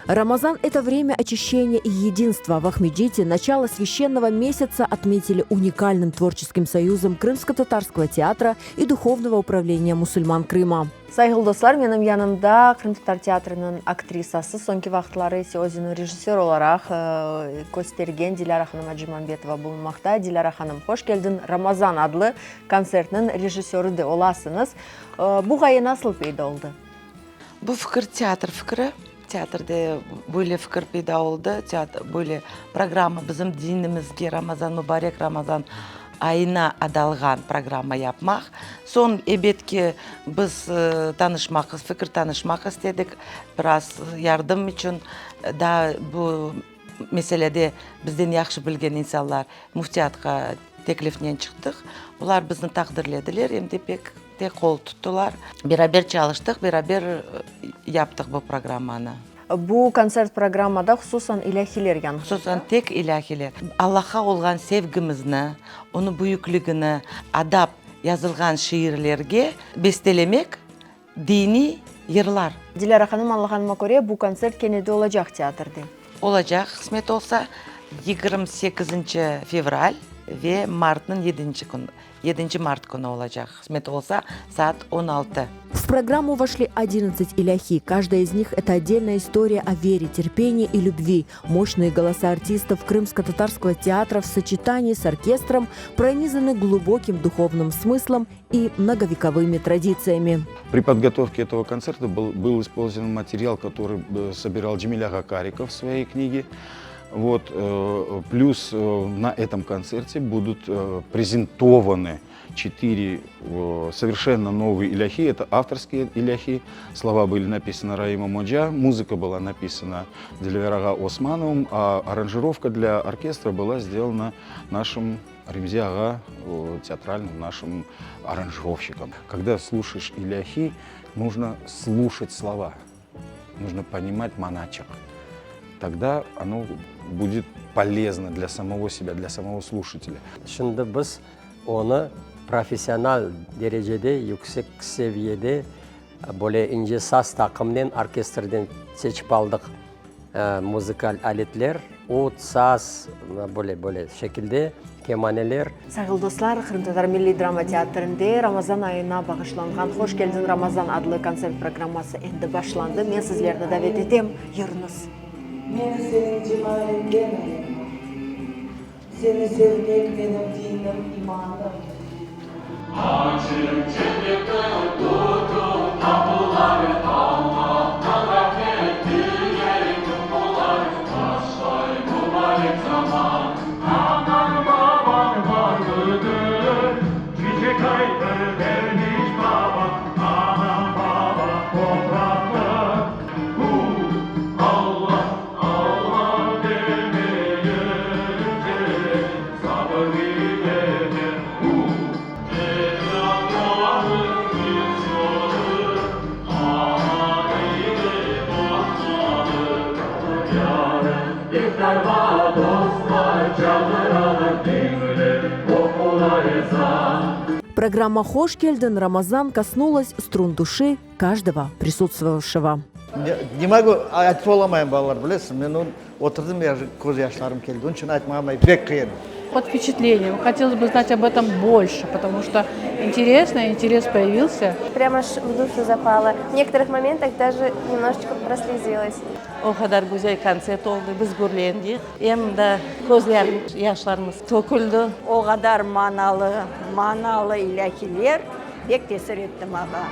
Рамазан – это время очищения и единства. В Ахмеджите начало священного месяца отметили уникальным творческим союзом Крымско-татарского театра и Духовного управления мусульман Крыма. Sayğılı dostlar, menim yanımda Qırımtatar teatriniñ aktrisası, soñki vaqıtları ise özüni rejissör olaraq köstergen Dilâra hanım Acimambetova bulunmaqta. Dilâra hanım, hoş keldiñ! Ramazan adlı kontsertniñ rejissörı de olasıñız. Bu ğaye nasıl peyda oldı? Bu fikir teatr fikri. Teatrde böyle fikir peyda oldı. Teatr böyle programma bizim dinimizge Ramazan mubarek Ramazan ayına adalğan programma yapmaq. Soñ, ebet ki, biz tanışmaq, fikir tanışmaq istedik, biraz yardım içün daa bu meselede bizden yahşı bilgen insanlar müftiyatqa teklifnen çıqtıq. Olar bizni taqdirlediler, em de pek te qol tuttılar. Beraber çalıştıq, beraber yaptıq bu programmanı. Bu kontsert programmada hususan ilâhiler yañğıradı. Hususan tek ilâhiler. Allahqa olğan sevgimizni, onıñ büyükligini adap yazılğan şiirlerge bestelemek diniy yırlar. Dilâra hanım, añlağanıma köre, bu kontsert kene de olacaq teatrde. Olacaq, qısmet olsa, 28-nci fevral ve martnıñ yedinci künü. Yedinci mart künü olacaq, qısmet olsa, saat 16. В программу вошли 11 ilâhi. Каждая из них – это отдельная история о вере, терпении и любви. Мощные голоса артистов Крымско-татарского театра в сочетании с оркестром пронизаны глубоким духовным смыслом и многовековыми традициями. При подготовке этого концерта был, был использован материал, который э, собирал Джемиль-ага Кариков в своей книге. Вот, э, плюс э, на этом концерте будут презентованы четыре совершенно новые иляхи. Это авторские иляхи. Слова были написаны Раимом Оджа, музыка была написана Дилявер-ага Османовым, а аранжировка для оркестра была сделана нашим Ремзи-ага, театральным нашим аранжировщиком. Когда слушаешь иляхи, нужно слушать слова, нужно понимать manaçıq. Тогда оно будет полезно для самого себя, для самого слушателя. Şimdi biz onı professional derecede, yüksek seviyede, böyle ince saz taqımnen, orkestrden seçip aldıq muzıkal aletler, ud, saz, böyle, böyle şekilde, kemaneler. Sayğılı dostlar, Qırımtatar milliy drama teatrinde Ramazan ayına bağışlanğan Hoş keldiñ, Ramazan adlı kontsert programması endi başlandı. Men sizlerni davet etem, yürüñiz! Meni seniñ cemaliñden ayırma. Seni sevmek menim dinim, imanım. Açıq cennetniñ bütün qapuları, Allahtan rahmet dileyip olar, Başlay mubarek zaman. Anañ babañ barmıdır, Çiçek aydır Derviş baba, Ana-baba topraqtır. Hu, Alla, Alla demeyince, sabır ile de hu. Evlatlarıñ bir soyu, Ana ile başladı. Yarın iftarğa dostlar çağıralar, Diñle, oqula ezan. Программа «Hoş keldiñ, Ramazan» коснулась струн души каждого присутствовавшего. Не могу, aytıp olamayım, balalar, bilesiñ, men oturdım, köz yaşlarım keldi, onıñ içün aytmağa pek qıyın. Под впечатлением. Хотелось бы знать об этом больше, потому что интересно, интерес появился. Прямо аж в душу запало. В некоторых моментах даже немножечко прослезилась. O qadar güzel kontsert oldı, biz gürlendik, em de közler yaşlarımız töküldi. O qadar manalı, manalı ilâhiler pek tesir etti maña.